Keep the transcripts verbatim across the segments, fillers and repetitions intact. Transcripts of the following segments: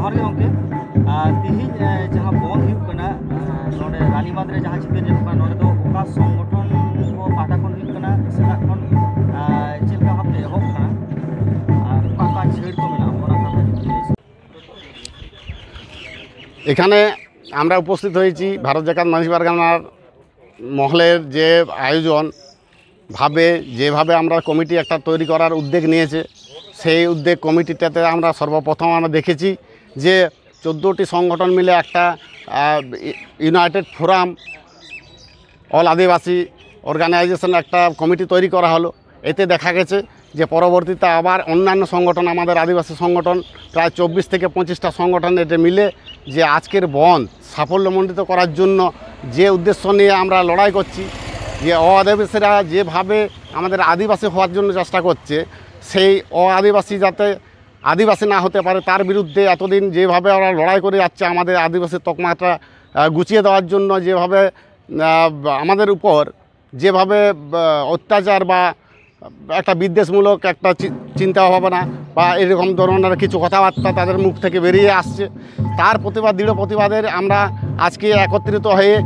ᱡᱚᱦᱟᱨ ᱜᱮ ᱜᱚᱢᱠᱮ᱾ ᱟᱨ ᱛᱤᱦᱤᱧ, ᱮ, ᱡᱟᱦᱟᱸ ᱵᱚᱱᱫᱷ ᱦᱩᱭᱩᱜ ᱠᱟᱱᱟ, ᱟᱨ ᱱᱚᱰᱮ ᱨᱟᱱᱤᱵᱟᱸᱫᱷ ᱨᱮ ᱡᱟᱦᱟᱸ ᱪᱤᱛᱟᱹᱨ ᱧᱮᱞᱚᱜ ᱠᱟᱱᱟ, ᱱᱚᱰᱮ ᱫᱚ ᱚᱠᱟ ᱥᱚᱝᱜᱚᱴᱷᱚᱱ ᱠᱚ ᱯᱟᱦᱴᱟ ᱠᱷᱚᱱ ᱦᱩᱭᱩᱜ ᱠᱟᱱᱟ, ᱥᱮᱛᱟᱜ ᱠᱷᱚᱱ, ᱟᱨ ᱪᱮᱫ ᱞᱮᱠᱟ ᱵᱷᱟᱵᱛᱮ ᱮᱦᱚᱵ ᱠᱟᱱᱟ, ᱟᱨ ᱚᱠᱟ ᱚᱠᱟ ᱪᱷᱟᱹᱲ ᱠᱚ ᱢᱮᱱᱟᱜᱼᱟ, ᱚᱱᱟ ᱠᱟᱛᱷᱟ ᱡᱩᱫᱤ ᱞᱟᱹᱭ ᱥᱚᱫᱚᱨ᱾ এখানে আমরা উপস্থিত হয়েছি ভারত জাকাত মহাসভার মহলের যে আয়োজন, ভাবে, যেভাবে আমরা কমিটি একটা তৈরি করার উদ্যোগ নিয়েছে, সেই উদ্যোগ কমিটিটাতে আমরা সর্বপ্রথম আমরা দেখেছি যে চোদ্দোটি সংগঠন মিলে একটা, আহ, ইউনাইটেড ফোরাম অল আদিবাসী অর্গানাইজেশন একটা কমিটি তৈরি করা হলো। এতে দেখা গেছে যে পরবর্তীতে আবার অন্যান্য সংগঠন, আমাদের আদিবাসী সংগঠন প্রায় চব্বিশ থেকে পঁচিশটা সংগঠন এতে মিলে যে আজকের বন্ধ সাফল্যমণ্ডিত করার জন্য যে উদ্দেশ্য নিয়ে আমরা লড়াই করছি, যে অ আদিবাসীরা যেভাবে আমাদের আদিবাসী হওয়ার জন্য চেষ্টা করছে, সেই অ আদিবাসী যাতে আদিবাসী না হতে পারে, তার বিরুদ্ধে এতদিন যেভাবে আমরা লড়াই করে যাচ্ছে, আমাদের আদিবাসী তকমাটা, আহ, গুছিয়ে দেওয়ার জন্য যেভাবে, আহ, আমাদের উপর যেভাবে, আহ, অত্যাচার বা একটা বিদ্বেষমূলক একটা চি-, চিন্তা ভাবনা বা এরকম ধরনের কিছু কথাবার্তা তাদের মুখ থেকে বেরিয়ে আসছে, তার প্রতিবাদ, দৃঢ় প্রতিবাদের আমরা আজকে একত্রিত হয়ে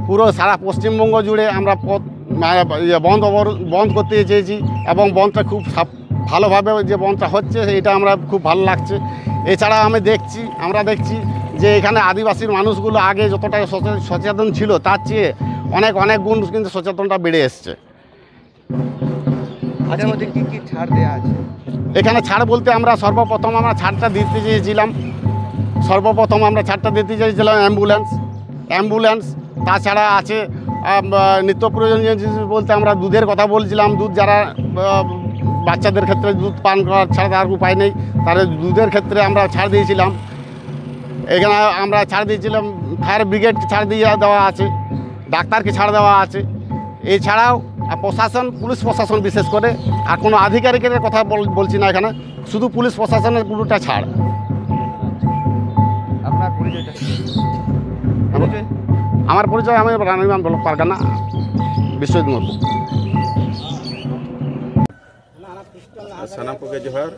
পুরো সারা পশ্চিমবঙ্গ জুড়ে আমরা পথ, মানে, ইয়ে, বন্ধ অবর-, বন্ধ করতে চেয়েছি এবং বন্ধটা খুব সাফ-, ভালোভাবে যে বন্ধটা হচ্ছে, এটা আমরা খুব ভালো লাগছে। এছাড়া আমি দেখছি, আমরা দেখছি যে এখানে আদিবাসীর মানুষগুলো আগে যতটা সচে-, সচেতন ছিল, তার চেয়ে অনেক, অনেক গুণ কিন্তু সচেতনটা বেড়ে এসছে। আচ্ছা, মধ্যে কি কি ছাড় দেওয়া আছে? এখানে ছাড় বলতে আমরা সর্বপ্রথম আমরা ছাড়টা দিতে চেয়েছিলাম, সর্বপ্রথম আমরা ছাড়টা দিতে চেয়েছিলাম অ্যাম্বুলেন্স, অ্যাম্বুলেন্স, তাছাড়া আছে, আহ, নিত্য প্রয়োজনীয় জিনিস বলতে আমরা দুধের কথা বলছিলাম। দুধ যারা, আহ, বাচ্চাদের ক্ষেত্রে দুধ পান করার ছাড়া তার উপায় নেই, তাহলে দুধের ক্ষেত্রে আমরা ছাড় দিয়েছিলাম। এখানে আমরা ছাড় দিয়েছিলাম, ফায়ার ব্রিগেড ছাড় দিয়ে দেওয়া আছে, ডাক্তারকে ছাড় দেওয়া আছে। এছাড়াও, আহ, প্রশাসন, পুলিশ প্রশাসন বিশেষ করে, আর কোনো আধিকারিকের কথা বল-, বলছি না এখানে, শুধু পুলিশ প্রশাসনের পুরোটা ছাড়। আপনার পরিচয়টা? আমার, পরিচয়? আমার পরিচয়, আমি রানিবাঁধ ব্লক পারগানা, বিশ্বজিৎ মুর্মু। ᱥᱟᱱᱟᱢ ᱠᱚᱜᱮ ᱡᱚᱦᱟᱨ᱾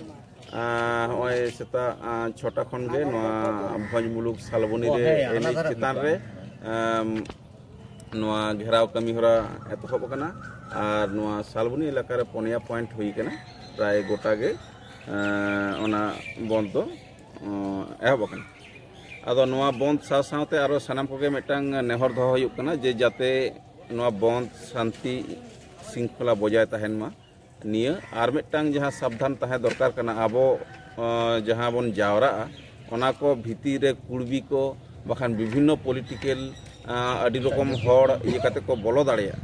ᱟᱸ, ᱱᱚᱜᱼᱚᱭ ᱥᱮᱛᱟᱜ, ᱟᱸ, ᱪᱷᱚᱴᱟ ᱠᱷᱚᱱ ᱜᱮ ᱱᱚᱣᱟ ᱵᱷᱚᱸᱡᱽ ᱢᱩᱞᱩᱠ ᱥᱟᱞᱵᱚᱱᱤ ᱨᱮ ᱮᱱᱮᱡ ᱪᱮᱛᱟᱱ ᱨᱮ, ᱟᱢ, ᱱᱚᱣᱟ ᱜᱷᱮᱨᱟᱣ ᱠᱟᱹᱢᱤ ᱦᱚᱨᱟ ᱮᱛᱚᱦᱚᱵ ᱟᱠᱟᱱᱟ᱾ ᱟᱨ ᱱᱚᱣᱟ ᱥᱟᱞᱵᱚᱱᱤ ᱮᱞᱟᱠᱟ ᱨᱮ ᱯᱩᱱᱭᱟ ᱯᱚᱭᱮᱱᱴ ᱦᱩᱭ ᱟᱠᱟᱱᱟ, ᱯᱨᱟᱭ ᱜᱚᱴᱟ ᱜᱮ, ᱟᱸ, ᱚᱱᱟ ᱵᱚᱱᱫᱷ ᱫᱚ, ᱟᱸ, ᱮᱦᱚᱵ ᱟᱠᱟᱱᱟ᱾ ᱟᱫᱚ ᱱᱚᱣᱟ ᱵᱚᱱᱫᱷ ᱥᱟᱶ ᱥᱟᱶᱛᱮ ᱟᱨᱚ ᱥᱟᱱᱟᱢ ᱠᱚᱜᱮ ᱢᱤᱫᱴᱟᱝ ᱱᱮᱦᱚᱨ ᱫᱚᱦᱚ ᱦᱩᱭᱩᱜ ᱠᱟᱱᱟ ᱡᱮ ᱡᱟᱛᱮ ᱱᱚᱣᱟ ᱵᱚᱱᱫᱷ ᱥᱟᱱᱛᱤ ᱥᱤᱝᱠᱷᱚᱞᱟ ᱵᱚᱡᱟᱭ ᱛᱟᱦᱮᱱ ᱢᱟ᱾ ᱱᱤᱭᱟᱹ ᱟᱨ ᱢᱤᱫᱴᱟᱝ ᱡᱟᱦᱟᱸ ᱥᱟᱵᱫᱷᱟᱱ ᱛᱟᱦᱮᱸ ᱫᱚᱨᱠᱟᱨ ᱠᱟᱱᱟ, ᱟᱵᱚ, ᱟᱸ, ᱡᱟᱦᱟᱸ ᱵᱚᱱ ᱡᱟᱣᱨᱟᱜᱼᱟ, ᱚᱱᱟ ᱠᱚ ᱵᱷᱤᱛᱤᱨ ᱨᱮ ᱠᱩᱲᱵᱤ ᱠᱚ ᱵᱟᱠᱷᱟᱱ ᱵᱤᱵᱷᱤᱱᱱᱚ ᱯᱚᱞᱤᱴᱤᱠᱮᱞ, ᱟᱸ, ᱟᱹᱰᱤ ᱨᱚᱠᱚᱢ ᱦᱚᱲ ᱤᱭᱟᱹ ᱠᱟᱛᱮ ᱠᱚ ᱵᱚᱞᱚ ᱫᱟᱲᱮᱭᱟᱜᱼᱟ,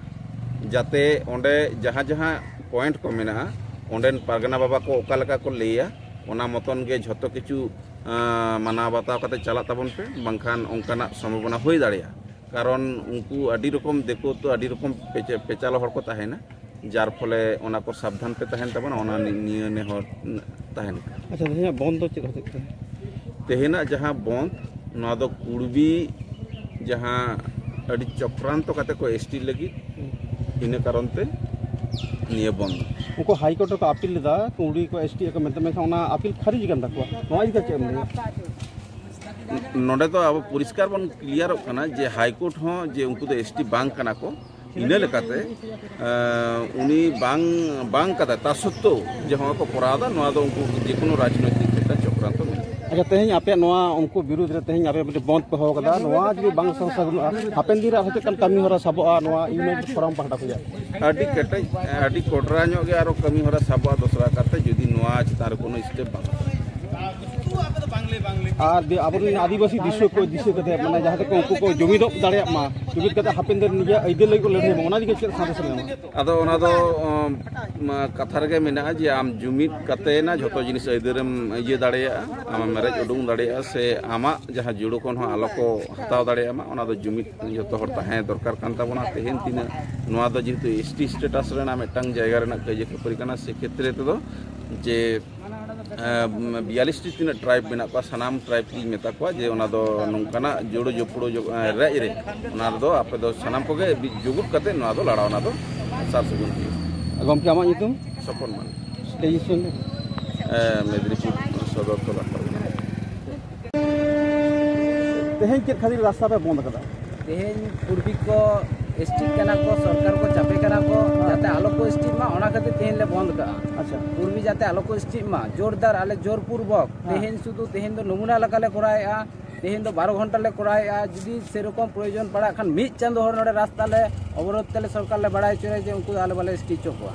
ᱡᱟᱛᱮ ᱚᱸᱰᱮ ᱡᱟᱦᱟᱸ ᱡᱟᱦᱟᱸ ᱯᱚᱭᱮᱱᱴ ᱠᱚ ᱢᱮᱱᱟᱜᱼᱟ, ᱚᱸᱰᱮᱱ ᱯᱟᱨᱜᱟᱱᱟ ᱵᱟᱵᱟ ᱠᱚ ᱚᱠᱟ ᱞᱮᱠᱟ ᱠᱚ ᱞᱟᱹᱭᱟ, ᱚᱱᱟ ᱢᱚᱛᱚᱱ ᱜᱮ ᱡᱷᱚᱛᱚ ᱠᱤᱪᱷᱩ, ᱟᱸ, ᱢᱟᱱᱟᱣ ᱵᱟᱛᱟᱣ ᱠᱟᱛᱮ ᱪᱟᱞᱟᱜ ᱛᱟᱵᱚᱱ ᱯᱮ, ᱵᱟᱝᱠᱷᱟᱱ ᱚᱱᱠᱟᱱᱟᱜ ᱥᱚᱢᱵᱷᱚᱵᱚᱱᱟ ᱦᱩᱭ ᱫᱟᱲᱮᱭᱟᱜᱼᱟ᱾ ᱠᱟᱨᱚᱱ ᱩᱱᱠᱩ ᱟᱹᱰᱤ ᱨᱚᱠᱚᱢ ᱫᱤᱠᱩ ᱛᱚ ᱟᱹᱰᱤ ᱨᱚᱠᱚᱢ ᱯᱮᱪᱟ-, ᱯᱮᱪᱟᱞᱚ ᱦᱚᱲ ᱠᱚ ᱛᱟᱦᱮᱱᱟ, ᱡᱟᱨ ᱯᱷᱚᱞᱮ ᱚᱱᱟ ᱠᱚ ᱥᱟᱵᱫᱷᱟᱱ ᱯᱮ ᱛᱟᱦᱮᱱ ᱛᱟᱵᱚᱱᱟ, ᱚᱱᱟ ᱱᱤ-, ᱱᱤᱭᱟᱹ ᱱᱮᱦᱚᱨ ᱛᱟᱦᱮᱱ ᱠᱟᱱᱟ᱾ ᱟᱪᱪᱷᱟ, ᱛᱮᱦᱮᱧᱟᱜ ᱵᱚᱱᱫ ᱫᱚ ᱪᱮᱫ ᱦᱚᱛᱮᱡ ᱛᱮ? ᱛᱮᱦᱮᱧᱟᱜ ᱡᱟᱦᱟᱸ ᱵᱚᱱᱫ, ᱱᱚᱣᱟ ᱫᱚ ᱠᱩᱲᱵᱤ ᱡᱟᱦᱟᱸ ᱟᱹᱰᱤ ᱪᱚᱠᱨᱟᱱᱛᱚ ᱠᱟᱛᱮ ᱠᱚ ᱮᱥ ᱴᱤ ᱞᱟᱹᱜᱤᱫ, ᱤᱱᱟᱹ ᱠᱟᱨᱚᱱ ᱛᱮ ᱱᱤᱭᱟᱹ ᱵᱚᱱᱫ᱾ ᱩᱱᱠᱩ ᱦᱟᱭ ᱠᱳᱨᱴ ᱨᱮᱠᱚ ᱟᱯᱤᱞ ᱞᱮᱫᱟ, ᱠᱩᱲᱵᱤ ᱠᱚ ᱮᱥ ᱴᱤ ᱟᱠᱚ ᱢᱮᱱᱛᱮ, ᱢᱮᱱᱠᱷᱟᱱ ᱚᱱᱟ ᱟᱯᱤᱞ ᱠᱷᱟᱨᱤᱡ ᱟᱠᱟᱱ ᱛᱟᱠᱚᱣᱟ᱾ ᱱᱚᱣᱟ ᱤᱫᱤ ᱠᱟᱛᱮ ᱪᱮᱫ ᱮᱢ ᱞᱟᱹᱭᱟ? ᱱᱚᱰᱮ ᱫᱚ ᱟᱵᱚ ᱯᱚᱨᱤᱥᱠᱟᱨ ᱵᱚᱱ ᱠᱞᱤᱭᱟᱨᱚᱜ ᱠᱟᱱᱟ ᱡᱮ ᱦᱟᱭ ᱠᱳᱨᱴ ᱦᱚᱸ ᱡᱮ ᱩᱱᱠᱩ ᱫᱚ ᱮᱥ ᱴᱤ ᱵᱟᱝ ᱠᱟᱱᱟ ᱠᱚ, ᱤᱱᱟᱹ ᱞᱮᱠᱟᱛᱮ, ᱮᱸ, ᱩᱱᱤ ᱵᱟᱝ, ᱵᱟᱝ ᱠᱟᱫᱟ, ᱛᱟ ᱥᱚᱛᱛᱮᱣ ᱡᱮ ᱦᱚᱸᱜᱼᱚᱭ ᱠᱚ ᱠᱚᱨᱟᱣ ᱮᱫᱟ, ᱱᱚᱣᱟ ᱫᱚ ᱩᱱᱠᱩ ᱡᱮᱠᱳᱱᱳ ᱨᱟᱡᱽᱱᱳᱭᱛᱤᱠ ᱢᱤᱫᱴᱟᱝ ᱪᱚᱠᱨᱟᱱᱛᱚ ᱢᱮᱱᱟᱜᱼᱟ᱾ ᱟᱪᱪᱷᱟ, ᱛᱮᱦᱮᱧ ᱟᱯᱮᱭᱟᱜ ᱱᱚᱣᱟ ᱩᱱᱠᱩ ᱵᱤᱨᱩᱫᱽ ᱨᱮ ᱛᱮᱦᱮᱧ ᱟᱯᱮ ᱢᱤᱫᱴᱮᱱ ᱵᱚᱱᱫ ᱯᱮ ᱦᱚᱦᱚ ᱠᱟᱫᱟ, ᱱᱚᱣᱟ ᱡᱩᱫᱤ ᱵᱟᱝ ᱥᱟᱹᱜᱩᱱᱚᱜᱼᱟ, ᱦᱟᱯᱮᱱ ᱫᱤᱱ ᱨᱮ ᱟᱨᱦᱚᱸ ᱪᱮᱫ ᱞᱮᱠᱟᱱ ᱠᱟᱹᱢᱤ ᱦᱚᱨᱟ ᱥᱟᱵᱚᱜᱼᱟ ᱱᱚᱣᱟ ᱤᱭᱩᱱᱟᱭᱴᱮᱰ ᱯᱷᱳᱨᱟᱢ ᱯᱟᱦᱴᱟ ᱠᱷᱚᱱᱟᱜ? ᱟᱹᱰᱤ ᱠᱮᱴᱮᱡ, ᱟᱹᱰᱤ ᱠᱚᱰᱨᱟ ᱧᱚᱜ ᱜᱮ ᱟᱨᱚ ᱠᱟᱹᱢᱤ ᱦᱚᱨᱟ ᱥᱟᱵᱚᱜᱼᱟ ᱫᱚᱥᱨᱟ ᱠᱟᱨᱛᱮ, ᱡᱩᱫᱤ ᱱᱚᱣᱟ ᱪᱮᱛᱟᱱ ᱨᱮ ᱠᱳᱱᱳ ᱥᱴᱮᱯ ᱵᱟᱝ ᱦᱟᱛᱟᱣᱟ᱾ ᱟᱨ ᱫᱤ-, ᱟᱵᱚᱨᱮᱱ ᱟᱹᱫᱤᱵᱟᱹᱥᱤ ᱫᱤᱥᱩᱣᱟᱹ ᱠᱚ ᱫᱤᱥᱟᱹ ᱠᱟᱛᱮ, ᱢᱟᱱᱮ, ᱡᱟᱦᱟᱸ ᱫᱚᱠᱚ ᱩᱱᱠᱩ ᱠᱚ ᱡᱩᱢᱤᱫᱚᱜ ᱫᱟᱲᱮᱭᱟᱜ ᱢᱟ, ᱡᱩᱢᱤᱫ ᱠᱟᱛᱮ ᱦᱟᱯᱮᱱ ᱫᱤᱱ ᱱᱤᱡᱮ ᱟᱹᱭᱫᱟᱹᱨ ᱞᱟᱹᱜᱤᱫ ᱠᱚ ᱞᱟᱹᱲᱦᱟᱹᱭ ᱢᱟ, ᱚᱱᱟ ᱤᱫᱤ ᱠᱟᱛᱮ ᱪᱮᱫ ᱥᱟᱸᱫᱮᱥ ᱮᱢ ᱮᱢᱟ? ᱟᱫᱚ ᱚᱱᱟ ᱫᱚ, ᱚᱸ, ᱢᱟ, ᱠᱟᱛᱷᱟ ᱨᱮᱜᱮ ᱢᱮᱱᱟᱜᱼᱟ ᱡᱮ ᱟᱢ ᱡᱩᱢᱤᱫ ᱠᱟᱛᱮ ᱱᱟ ᱡᱷᱚᱛᱚ ᱡᱤᱱᱤᱥ ᱟᱹᱭᱫᱟᱹᱨᱮᱢ ᱤᱭᱟᱹ ᱫᱟᱲᱮᱭᱟᱜᱼᱟ, ᱟᱢᱮᱢ ᱨᱮᱡ ᱩᱰᱩᱝ ᱫᱟᱲᱮᱭᱟᱜᱼᱟ, ᱥᱮ ᱟᱢᱟᱜ ᱡᱟᱦᱟᱸ ᱡᱩᱲᱩ ᱠᱷᱚᱱ ᱦᱚᱸ ᱟᱞᱚ ᱠᱚ ᱦᱟᱛᱟᱣ ᱫᱟᱲᱮᱭᱟᱜ ᱢᱟ, ᱚᱱᱟ ᱫᱚ ᱡᱩᱢᱤᱫ ᱡᱷᱚᱛᱚ ᱦᱚᱲ ᱛᱟᱦᱮᱸ ᱫᱚᱨᱠᱟᱨ ᱠᱟᱱ ᱛᱟᱵᱚᱱᱟ᱾ ᱛᱮᱦᱮᱧ ᱛᱤᱱᱟᱹᱜ ᱱᱚᱣᱟ ᱫᱚ ᱡᱮᱦᱮᱛᱩ ᱮᱥ ᱴᱤ ᱥᱴᱮᱴᱟᱥ ᱨᱮᱱᱟᱜ ᱢᱤᱫᱴᱟᱝ ᱡᱟᱭᱜᱟ ᱨᱮᱱᱟᱜ ᱠᱟᱹᱭᱡᱟᱹ ᱠᱷᱟᱹᱯᱟᱹᱨᱤ ᱠᱟᱱᱟ, ᱥᱮ ᱠᱷᱮᱛᱨᱮ ᱛᱮᱫᱚ ᱡᱮ ᱮᱸ, ᱵᱤᱭᱟᱞᱤᱥ ᱴᱤ ᱛᱤᱱᱟᱹᱜ ᱴᱨᱟᱭᱤᱵᱽ ᱢᱮᱱᱟᱜ ᱠᱚᱣᱟ, ᱥᱟᱱᱟᱢ ᱴᱨᱟᱭᱤᱵᱽ ᱜᱤᱧ ᱢᱮᱛᱟ ᱠᱚᱣᱟ ᱡᱮ ᱚᱱᱟ ᱫᱚ ᱱᱚᱝᱠᱟᱱᱟᱜ ᱡᱳᱲᱳ ᱡᱳᱯᱲᱳ ᱡᱳ-, ᱮᱸ, ᱨᱮᱡ ᱨᱮ ᱚᱱᱟ ᱨᱮᱫᱚ ᱟᱯᱮ ᱫᱚ ᱥᱟᱱᱟᱢ ᱠᱚᱜᱮ ᱵᱤ-, ᱡᱩᱜᱩᱫ ᱠᱟᱛᱮ ᱱᱚᱣᱟ ᱫᱚ ᱞᱟᱲᱟᱣ, ᱚᱱᱟ ᱫᱚ ᱥᱟᱨ ᱥᱟᱹᱜᱩᱱ ᱦᱩᱭᱩᱜᱼᱟ᱾ ᱜᱚᱢᱠᱮ, ᱟᱢᱟᱜ ᱧᱩᱛᱩᱢ? ᱥᱚᱯᱚᱱ ᱢᱟᱱᱰᱤ᱾ ᱨᱮᱡᱤᱥᱴᱨᱮᱥᱚᱱ ᱫᱚ? ᱢᱮᱫᱽᱱᱤᱯᱩᱨ ᱥᱚᱫᱚᱨ ᱛᱚᱞᱟ ᱠᱷᱚᱱ᱾ ᱛᱮᱦᱮᱧ ᱪᱮᱫ ᱠᱷᱟᱹᱛᱤᱨ ᱨᱟᱥᱛᱟ ᱯᱮ ᱵᱚᱱᱫ ᱟᱠᱟᱫᱟ? ᱛᱮᱦᱮᱧ ᱠᱩᱲᱵᱤ ᱠᱚ ᱮᱥᱴᱤᱜ ᱠᱟᱱᱟ ᱠᱚ, ᱥᱚᱨᱠᱟᱨ ᱠᱚ ᱪᱟᱯᱮ ᱠᱟᱱᱟ ᱠᱚ, ᱦᱮᱸ᱾ ᱡᱟᱛᱮ ᱟᱞᱚ ᱠᱚ ᱮᱥᱴᱤᱜ ᱢᱟ, ᱚᱱᱟ ᱠᱷᱟᱹᱛᱤᱨ ᱛᱮᱦᱮᱧ ᱞᱮ ᱵᱚᱱᱫ ᱠᱟᱜᱼᱟ᱾ ᱟᱪᱪᱷᱟ᱾ ᱠᱩᱲᱵᱤ ᱡᱟᱛᱮ ᱟᱞᱚ ᱠᱚ ᱮᱥᱴᱤᱜ ᱢᱟ, ᱡᱳᱨᱫᱟᱨ ᱟᱞᱮ ᱡᱳᱨᱯᱩᱨᱵᱚᱠ ᱦᱮᱸ᱾ ᱛᱮᱦᱮᱧ ᱥᱩᱫᱷᱩ ᱛᱮᱦᱮᱧ ᱫᱚ ᱱᱚᱢᱩᱱᱟ ᱞᱮᱠᱟᱞᱮ ᱠᱚᱨᱟᱣᱮᱫᱼᱟ᱾ ᱛᱮᱦᱮᱧ ᱫᱚ ᱵᱟᱨᱚ ᱜᱷᱚᱱᱴᱟ ᱞᱮ ᱠᱚᱨᱟᱣᱮᱫᱼᱟ᱾ ᱡᱩᱫᱤ ᱥᱮᱨᱚᱠᱚᱢ ᱯᱨᱚᱭᱳᱡᱚᱱ ᱯᱟᱲᱟᱜ ᱠᱷᱟᱱ ᱢᱤᱫ ᱪᱟᱸᱫᱚ ᱦᱚᱲ ᱱᱚᱰᱮ ᱨᱟᱥᱛᱟ ᱞᱮ ᱚᱵᱚᱨᱳᱫᱷ ᱛᱮᱞᱮ ᱥᱚᱨᱠᱟᱨ ᱞᱮ ᱵᱟᱲᱟᱭ ᱦᱚᱪᱚᱭᱟ ᱡᱮ ᱩᱱᱠᱩ ᱫᱚ ᱟᱞᱮ ᱵᱟᱞᱮ ᱮᱥᱴᱤ ᱦᱚᱪᱚ ᱠᱚᱣᱟ᱾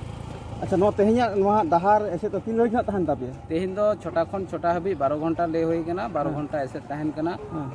ᱟᱪᱪᱷᱟ, ᱱᱚᱣᱟ ᱛᱮᱦᱮᱧᱟᱜ ᱱᱚᱣᱟ ᱰᱟᱦᱟᱨ ᱮᱥᱮᱫ ᱫᱚ ᱛᱤᱱ ᱜᱷᱟᱹᱲᱤᱡ ᱱᱟᱜ ᱛᱟᱦᱮᱱ ᱛᱟᱯᱮᱭᱟ? ᱛᱮᱦᱮᱧ ᱫᱚ ᱪᱷᱚᱴᱟ ᱠᱷᱚᱱ ᱪᱷᱚᱴᱟ ᱦᱟᱹᱵᱤᱡ ᱵᱟᱨᱚ ᱜᱷᱚᱱᱴᱟ ᱞᱟᱹᱭ ᱦᱩᱭ ᱠᱟᱱᱟ, ᱵᱟᱨᱚ ᱦᱮᱸ᱾ ᱜᱷᱚᱱᱴᱟ ᱮᱥᱮᱫ ᱛᱟᱦᱮᱱ ᱠᱟᱱᱟ᱾ ᱦᱮᱸ᱾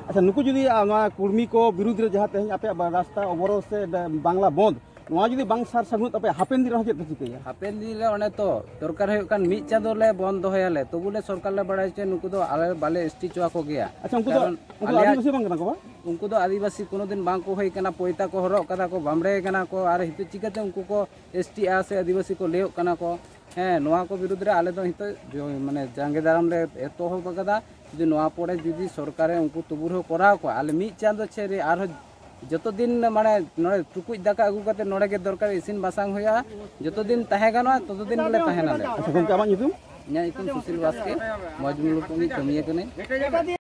ᱟᱪᱪᱷᱟ, ᱱᱩᱠᱩ ᱡᱩᱫᱤ, ᱟ, ᱱᱚᱣᱟ ᱠᱩᱲᱢᱤ ᱠᱚ ᱵᱤᱨᱩᱫᱽ ᱨᱮ ᱡᱟᱦᱟᱸ ᱛᱮᱦᱮᱧ ᱟᱯᱮᱭᱟᱜ ᱵᱟ-, ᱨᱟᱥᱛᱟ ᱚᱵᱚᱨᱳᱫᱷ ᱥᱮ ᱰᱟ-, ᱵᱟᱝᱞᱟ ᱵᱚᱱᱫᱷ, ᱱᱚᱣᱟ ᱡᱩᱫᱤ ᱵᱟᱝ ᱥᱟᱨ ᱥᱟᱹᱜᱩᱱ ᱛᱟᱯᱮᱭᱟ, ᱦᱟᱯᱮᱱ ᱫᱤᱱ ᱨᱮᱦᱚᱸ ᱪᱮᱫ ᱯᱮ ᱪᱤᱠᱟᱹᱭᱟ? ᱦᱟᱯᱮᱱ ᱫᱤᱱ ᱨᱮ ᱚᱱᱮ ᱛᱚ ᱫᱚᱨᱠᱟᱨ ᱦᱩᱭᱩᱜ ᱠᱟᱱ ᱢᱤᱫ ᱪᱟᱸᱫᱚ ᱞᱮ ᱵᱚᱱᱫ ᱫᱚᱦᱚᱭᱟᱞᱮ, ᱛᱚᱵᱩ ᱞᱮ ᱥᱚᱨᱠᱟᱨ ᱞᱮ ᱵᱟᱲᱟᱭ ᱦᱚᱪᱚᱭᱟ, ᱱᱩᱠᱩ ᱫᱚ ᱟᱞᱮ ᱵᱟᱞᱮ ᱮᱥᱴᱤ ᱦᱚᱪᱚ ᱟᱠᱚ ᱜᱮᱭᱟ᱾ ᱟᱪᱪᱷᱟ, ᱩᱱᱠᱩ ᱫᱚ, ᱠᱟᱨᱚᱱ ᱩᱱᱠᱩ ᱫᱚ ᱟᱞᱮᱭᱟᱜ ᱟᱹᱫᱤᱵᱟᱹᱥᱤ ᱵᱟᱝ ᱠᱟᱱᱟ ᱠᱚ ᱵᱟᱝ? ᱩᱱᱠᱩ ᱫᱚ ᱟᱹᱫᱤᱵᱟᱹᱥᱤ ᱠᱳᱱᱳ ᱫᱤᱱ ᱵᱟᱝ ᱠᱚ ᱦᱩᱭ ᱠᱟᱱᱟ, ᱯᱚᱭᱛᱟ ᱠᱚ ᱦᱚᱨᱚᱜ ᱠᱟᱫᱟ ᱠᱚ, ᱵᱟᱢᱲᱮ ᱠᱟᱱᱟ ᱠᱚ, ᱟᱨ ᱱᱤᱛᱚᱜ ᱪᱤᱠᱟᱹᱛᱮ ᱩᱱᱠᱩ ᱠᱚ ᱮᱥᱴᱤᱜᱼᱟ ᱥᱮ ᱟᱹᱫᱤᱵᱟᱹᱥᱤ ᱠᱚ ᱞᱟᱹᱭᱚᱜ ᱠᱟᱱᱟ ᱠᱚ? ᱦᱮᱸ, ᱱᱚᱣᱟ ᱠᱚ ᱵᱤᱨᱩᱫᱽ ᱨᱮ ᱟᱞᱮ ᱫᱚ ᱱᱤᱛᱚᱜ ᱡᱚ-, ᱢᱟᱱᱮ ᱡᱟᱸᱜᱮ ᱫᱟᱨᱟᱢ ᱞᱮ ᱮᱛᱚᱦᱚᱵ ᱟᱠᱟᱫᱟ᱾ ᱡᱩᱫᱤ ᱱᱚᱣᱟ ᱯᱚᱨᱮ ᱡᱩᱫᱤ ᱥᱚᱨᱠᱟᱨᱮ ᱩᱱᱠᱩ ᱛᱩᱵᱩ ᱨᱮᱦᱚᱸ ᱠᱚᱨᱟᱣ ᱠᱚᱣᱟ, ᱟᱞᱮ ᱢᱤᱫ ᱪᱟᱸᱫᱚ ᱪᱷᱮ ᱨᱮ ᱟᱨᱦᱚᱸ ᱡᱚᱛᱚ ᱫᱤᱱ ᱢᱟᱱᱮ ᱱᱚᱰᱮ ᱴᱩᱠᱩᱡ ᱫᱟᱠᱟ ᱟᱹᱜᱩ ᱠᱟᱛᱮ ᱱᱚᱰᱮ ᱜᱮ ᱫᱚᱨᱠᱟᱨ ᱤᱥᱤᱱ ᱵᱟᱥᱟᱝ ᱦᱩᱭᱩᱜᱼᱟ, ᱡᱚᱛᱚ ᱫᱤᱱ ᱛᱟᱦᱮᱸ ᱜᱟᱱᱚᱜᱼᱟ ᱛᱚᱛᱚ ᱫᱤᱱ ᱜᱮᱞᱮ ᱛᱟᱦᱮᱱᱟᱞᱮ᱾ ᱟᱪᱪᱷᱟ ᱜᱚᱢᱠᱮ, ᱟᱢᱟᱜ ᱧᱩᱛᱩᱢ? ᱤᱧᱟᱹᱜ ᱧᱩᱛᱩᱢ ᱥᱩᱥᱤᱞ ᱵᱟᱥᱠᱮ, ᱢᱚᱡᱽ ᱢᱩᱞᱩᱠ ᱨᱤᱱᱤᱡ ᱠᱟᱹᱢᱤᱭᱟᱹ ᱠᱟᱹᱱᱟᱹᱧ᱾